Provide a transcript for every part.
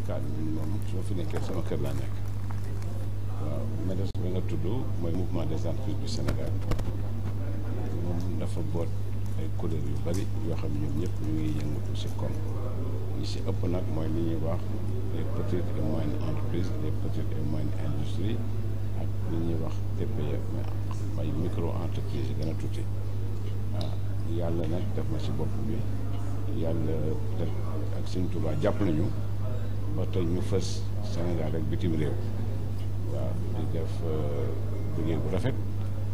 cadre bi moom su ma fi nekkee sama kër laa nekk waaw MEDES bi nga tudd mooy mouvement des entreprises du Sénégal moom dafa boot ay kuréel yu bari yoo xam ne ñoom ñëpp ñu ngi yëngatu si koom ñi si ëpp nag mooy li ñuy wax les petites et moyennes entreprises les petites et moyennes industries ak li ñuy wax TPE may micro entreprise yi gën a tuuti waaw yàlla nag def na si bopp bi yàlla peut-être ak Sëñ Tuubaa jàpp nañu ba tey ñu fës Sénégal rek bitim réew waaw di def liggéey bu rafet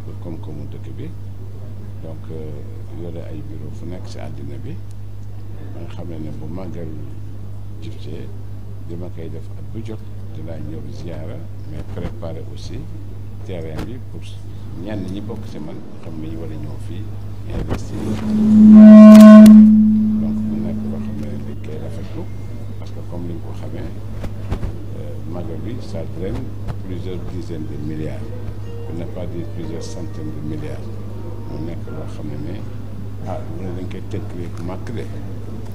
pour koom-koomu dëkk bi donc yore ay bureau fu nekk si àddina bi ba nga xam ne bu màggal jibsee di ma koy def at bu jot dinaa ñëw ziara mais préparer aussi terrain bi pour ñenn ñi bokk si man xam ne ñu war a ñëw fii investir donc mu nekk loo xam ne dañ koy rafetlu parce que comme li nga ko xamee màggal bi ça draine plusieurs dizaines de milliards pour ne pas dire plusieurs centaines de milliards mu nekk loo xam ne mu ne dañ koy tënklee màkk de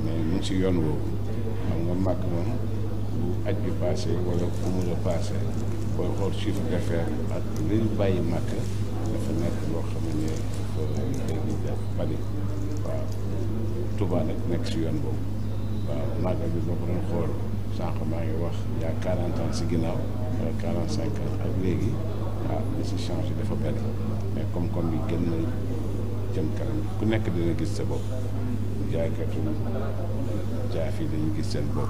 mais mu ngi si yoon woowu xam nga màkk moom bu aj bi passé wala fu mu la passé booy xool chiffre d'affaires ak li ñu bàyyi màkk dafa nekk loo xam ne dafa def bari waaw Touba nag nekk si yoon boobu waaw màggal bi boo ko doon xool sànq maa ngi wax yaa 40 ans si ginnaaw wala 45 ans ak léegi li si changé dafa bari mais comme bi gën na jëm kanam ku nekk dina gis sa bopp jaaykatu jaaf yi dañu gis seen bopp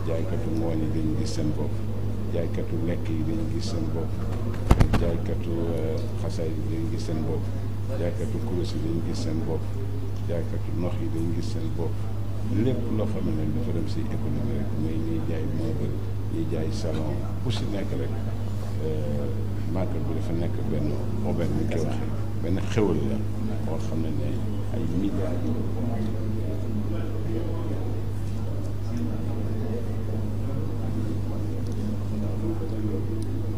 jaaykatu ngooñ yi dañu gis seen bopp jaaykatu lekk yi dañu gis seen bopp jaaykatu xasaay yi dañu gis seen bopp jaaykatu kurus yi dañu gis seen bopp jaaykatu nox yi dañu gis seen bopp lépp loo xam ne dafa dem si économie rek mooy ñuy jaay meuble ñuy jaay salon bu si nekk rek màggal bi dafa nekk benn aubaine ni koy waxee benn xéwal la boo xam ne ay milliards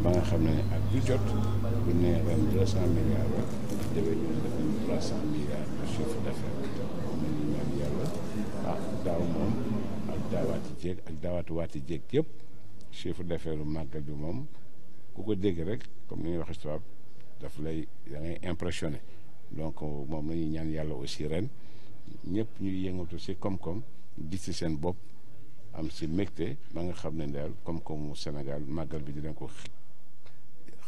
ba nga xam ne ak bu jot bu nee ren 200 milliards rek déwén ñu def nañ 300 milliards de chiffre d'affaires moom la ñuy ñaan yàlla daaw moom ak daawaati jéeg yëpp chiffre d'affaires màggal bi moom ku ko dégg rek comme ni ñuy wax tubaab daf lay da ngay impressionné donc moom la ñuy ñaan yàlla aussi ren ñëpp ñuy yëngatu si koom-koom gis si seen bopp am si mbégte ba nga xam ne daal koom-koomu Sénégal màggal bi dinañ ko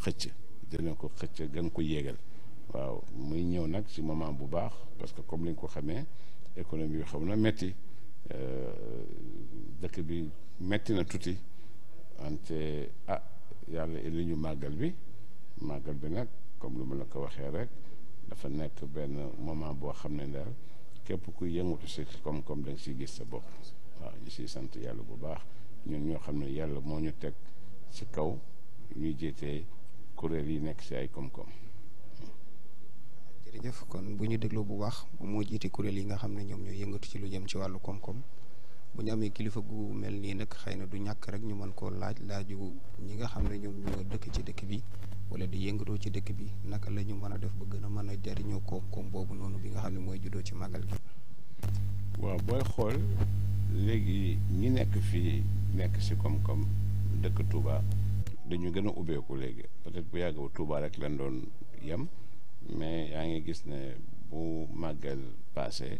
xëcc gën ko yéegal waaw muy ñëw nag si moment bu baax parce que comme li nga ko xamee économie bi xaw na metti dëkk bi metti na tuuti wante yàlla li ñu màggal bi nag comme lu ma la ko waxee rek dafa nekk benn moment boo xam ne daal képp ku yëngatu si koom-koom da nga siy gis sa bopp waaw ñu siy sant yàlla bu baax ñun ñoo xam ne yàlla moo ñu teg si kaw ñuy jiitee kuréel yi nekk si ay koom-koom. jërëjëf kon bu ñu dégloo bu baax moo jiite kuréel yi nga xam ne ñoom ñooy yëngatu ci lu jëm ci wàllu koom-koom bu ñu amee kilifa gu mel nii nag xëy na du ñàkk rek ñu mën koo laaju ñi nga xam ne ñoom ñoo dëkk ci dëkk bi wala di yëngatoo ci dëkk bi naka la ñu mën a def ba gën a mën a jariñoo koom-koom boobu noonu bi nga xam ne mooy juddoo ci màggal gi. waaw booy xool léegi ñi nekk fii nekk si koom-koom dëkk Touba dañu gën a ubbeeku léegi peut-être bu yàgg ba Touba rek lañ doon yem mais yaa ngi gis ne bu màggal passé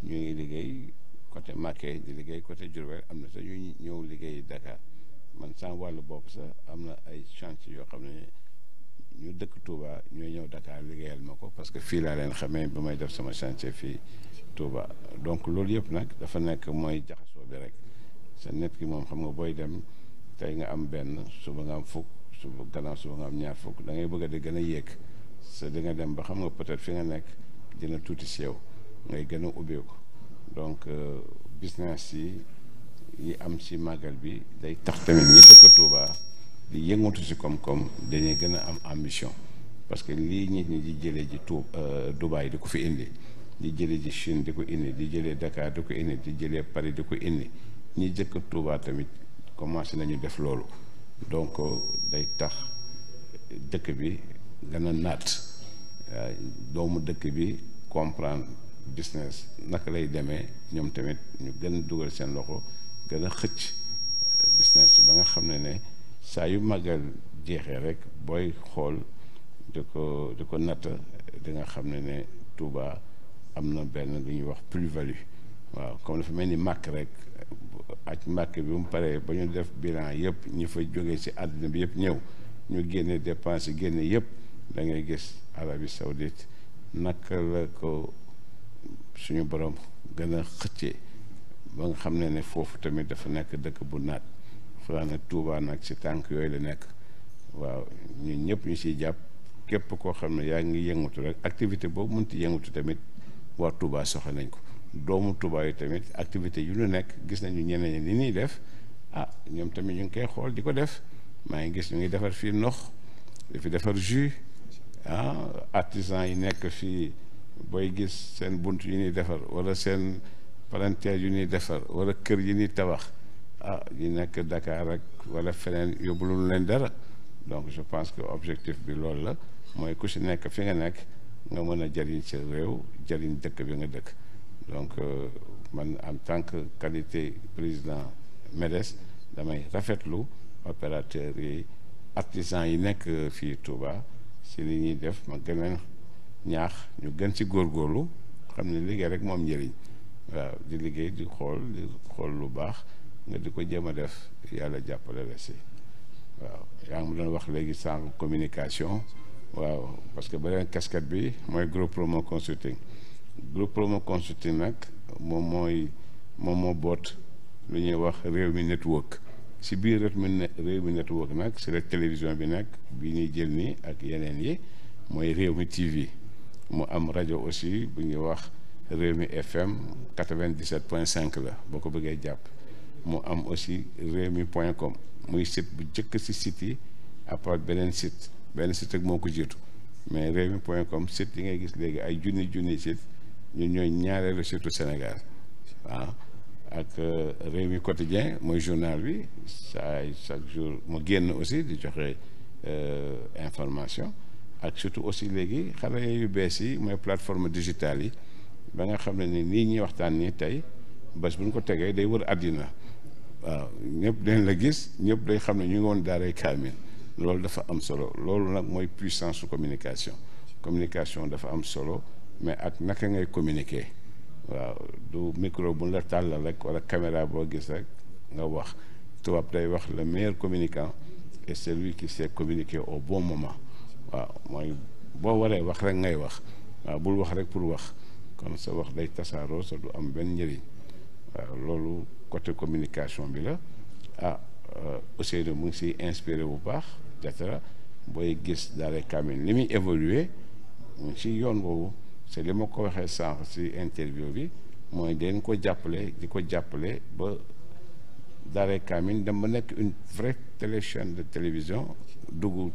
ñu ngi liggéey côté Mbacké di liggéey côté Diourbel am na sax ñu ñëw liggéey Dakar man sans wàllu bopp sax am na ay chantier yoo xam ne ñu dëkk Touba ñooy ñëw Dakar liggéeyal ma ko parce que fii laa leen xamee ba may def sama chantier fii Touba donc loolu yëpp nag dafa nekk mooy jaxasoo bi rek sa nit ki moom xam nga booy dem tey nga am benn suba nga am fukk suba gannaaw suba nga am ñaar fukk da ngay bëgg a di gën a yéeg sa di nga dem ba xam nga peut-être fi nga nekk dina tuuti si yow ngay gën a ubbeeku donc business yi am si màggal bi day tax tamit ñi dëkk Touba di yëngatu si koom-koom dañuy gën a am ambition parce que lii nit ñi di jëlee ji Dubaï di ko fi indi di jëlee ji Chine di ko indi di jëlee Dakar di ko indi di jëlee Paris di ko indi ñi dëkk Touba tamit commencé nañu def loolu donc day tax dëkk bi gën a naat doomu dëkk bi comprendre business naka lay demee ñoom tamit ñu gën dugal seen loxo gën a xëcc xam ne saa yu màggal jeexee rek booy xool di ko natt di nga xam ne Touba am na benn lu ñuy wax plus-value waaw comme dafa mel ni màkk rek ak màkk bi mu paree ba ñu def bilan yëpp ñi fa jógee ci àddina bi yëpp ñëw ñu génne dépense yi génne yëpp da ngay gis Arabie Saoudite naka la ko suñu borom gën a xëccee ba nga xam ne foofu tamit dafa nekk dëkk bu naat fa ne Touba nag ci tànk yooyu la nekk waaw ñun ñëpp ñu ciy jàpp képp koo xam ne yaa ngi yëngatu rek activité boobu mënti yëngatu tamit waa Touba soxla nañ ko doomu Touba yi tamit activité yu ñu nekk gis nañu ñeneen ñi ni ñuy def ñoom tamit ñu ngi koy xool di ko def maa ngi gis ñu ngi defar fii ndox di fi defar jus artisan yi nekk fii booy gis seen bunt yu ñuy defar wala seen palanteer yu ñuy defar wala kër yi ñuy tabax yi nekk Dakar ak wala feneen yóbbulul leen dara donc je pense que objectif bi loolu la mooy ku si nekk fi nga nekk nga mën a jëriñ sa réew jëriñ dëkk bi nga dëkk donc man en tant que qualité président MEDES damay rafetlu opérateurs yi artisans yi nekk fii Touba si li ñuy def ma gën a ñaax ñu gën ci góorgóorlu xam ne liggéey rek moom njëriñ waaw di liggéey di xool lu baax nga di ko jéem a def yàlla jàppale la si waaw yaa ngi doon wax léegi sànq communication waaw parce que beneen casquette bi mooy groupe promo consulting nag moom moo boot lu ñuy wax réew mi network si biir réew mi network nag si la télévision bi nag bi ñuy jël nii ak yeneen yi mooy réew mi TV mu am rajo aussi bu ñuy wax réew mi FM 97.5 la boo ko bëggee jàpp mu am aussi réew mi .com muy site bu jëkk si site yi à part benn site ak moo ko jiitu mais réew mi .com site yi ngay gis léegi ay junni site ñun ñooy ñaareelu surtout Sénégal waaw ak réew mi quotidien mooy journal bi chaque jour mu génn aussi di joxe information ak surtout aussi léegi xale yu bees yi mooy plateforme digitale yi ba nga xam ne nii ñuy waxtaan nii tey bés bu ñu ko tegee day wër àddina waaw ñëpp dañ la gis ñëpp day xam ne ñu ngi woon daaray kaamil loolu dafa am solo loolu nag mooy puissance su communication dafa am solo mais ak naka ngay communiquer waaw du micro bu la tàllal rek wala caméra boo gis rek nga wax tubaab day wax le meilleur communicant est celui qui sait communiquer au bon moment waaw mooy boo waree wax rek ngay wax waaw bul wax rek pour wax kon sa wax day tasaaroo sa du am benn njëriñ waaw loolu côté communication bi la Ousseynou mu ngi siy inspiré bu baax jatara booy gis daal kaamil li muy évoluer mu ngi si yoon boobu c'est li ma ko waxee sànq si interview bi mooy dañ ko jàppale di ko jàppale ba daal kaamil dem ba nekk une vraie téléchaîne de télévision dugg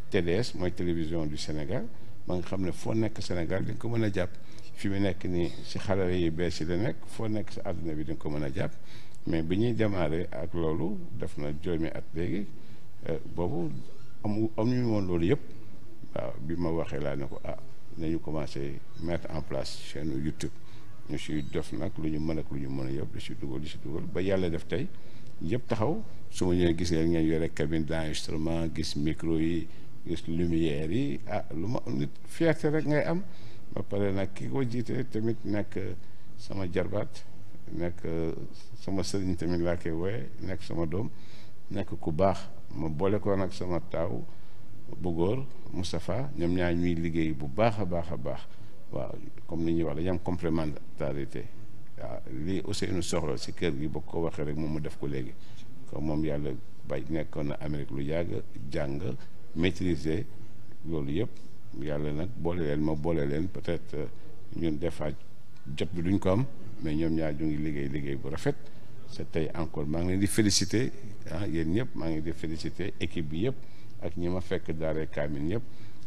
TDS mooy télévision du Sénégal ba nga xam ne foo nekk Sénégal di nga ko mën a jàpp fi mu nekk nii si xarale yi bees yi la nekk foo nekk si àdduna bi di nga ko mën a jàpp mais bi ñuy démarrer ak loolu def na juróomi at léegi boobu amuñu woon loolu yëpp waaw bi ma waxee laa ne ko nañu commencé mettre en place chaîne YouTube ñu siy def nag lu ñu mën ak lu ñu mën a yëpp di si dugal ba yàlla def tey yëpp taxaw su ma ñëwee gis ngeen yore cabine d'enregistrement gis micro yi gis lumière yi lu ma nit fierté rek ngay am ba pare nag ki ko jiite tamit nekk sama jarbaat nekk sama sëriñ tamit laa koy wooye nekk sama doom nekk ku baax ma boole ko nag sama taaw bu góor Moustapha ñoom ñaar ñuy liggéey bu baax a baax waaw comme ni ñuy wax dañu am complémentarité waaw lii Ousseynou soxla si kër gi boo ko waxee rek moom mu def ko léegi comme moom yàlla bay nekkoon na Amérique lu yàgg jàng maîtriser loolu yëpp yàlla nag boole leen peut-être ñun des fois jot bi duñ ko am mais ñoom ñaar ñu ngi liggéey bu rafet c'est tey encore maa ngi leen di féliciter yéen ñëpp maa ngi di féliciter équipe bi yëpp ak ñi ma fekk daare kaamil ñëpp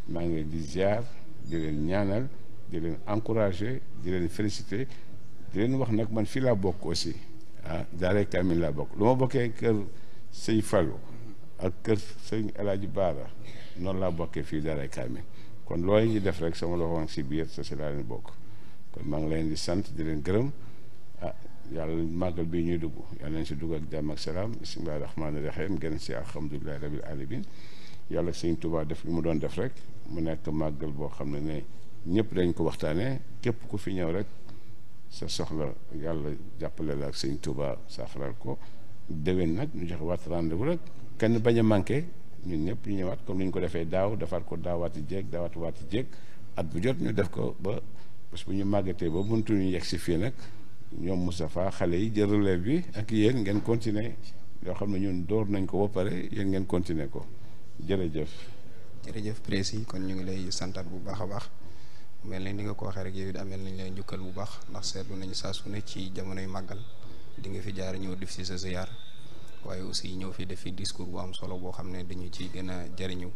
maa ngi leen di ziar di leen ñaanal di leen encourager di leen féliciter di leen wax nag man fii laa bokk aussi daare kaamil laa bokk lu ma bokkee kër sëñ Fallou ak kër sëñ El Hadj Baara noonu laa bokkee fii daare kaamil kon looy ñu def rek sama loxo si biir sa si laa leen bokk kon maa ngi leen di sant di leen gërëm yàlla màggal bi ñuy dugg yàlla nañ si dugg ak jàmm ak salaam bismillahi rahmaani rahim gën si alhamdulilahi rabil alamin yàlla sëñ Tuubaa def li mu doon def rek mu nekk màggal boo xam ne ñëpp dañ ko waxtaanee képp ku fi ñëw rek sa soxla yàlla jàppale la ak sëñ Tuubaa saafaral ko déwén nag ñu joxe waat rendez-vous rek kenn bañ a manqué ñun ñëpp ñu ñëwaat comme ni ñu ko defee daaw defaat ko daawaati jéeg at bu jot ñu def ko ba parce que bu ñu màggatee ba mëntu ñu yegg si fii nag ñoom Moustapha xale yi jël relève bi ak yéen ngeen continuer yoo xam ne ñun door nañ ko ba pare yéen ngeen continuer ko jërëjëf. jërëjëf précis kon ñu ngi lay santaat bu baax a baax mel ni nga ko waxee rek yow it amel nañ lay njukkal bu baax ndax seetlu nañu saa su ne ci jamonoy màggal di nga fi jaar ñëw def si sa ziyaar waaye aussi ñëw fi def fi discours bu am solo boo xam ne dañu ci gën a jariñu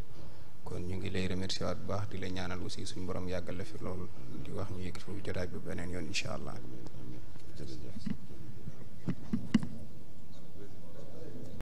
kon ñu ngi lay remercier waat bu baax di la ñaanal aussi suñu borom yàggal la fi loolu di wax ñu yëg fi jotaay bi beneen yoon incha allah. jërëjëf.